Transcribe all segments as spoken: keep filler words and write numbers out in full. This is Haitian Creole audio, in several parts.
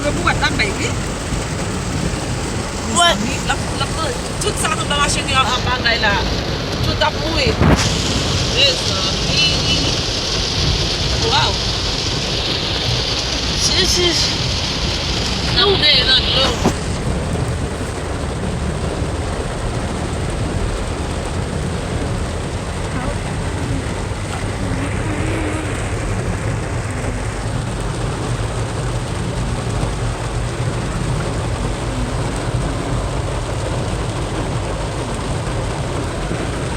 Mwen pou wè l ap bay, wi. Mezanmi, l ap, l ap manje. Tout sa nan mache gen an bagay la. Tout ap mouri. Mezanmi. Waw. Sis, sis. N ap neye nan dlo.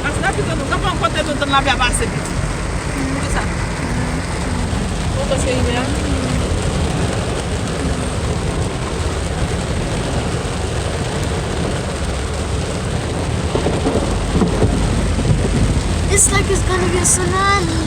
Mas la pito nou kanpe yon kote nou tann lapli a pase piti. Poukisa? Ou panse rive a? It's like it's gonna be a tsunami.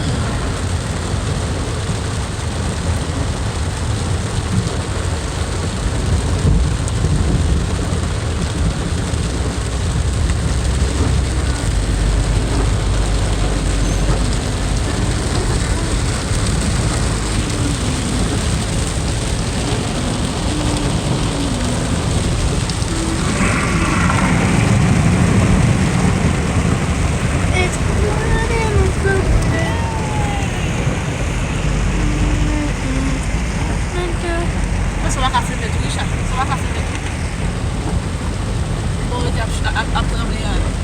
Sa va ka filme tou, Richard. Sa va ka filme tou. Bon, rete ap, ap, ap tranble a.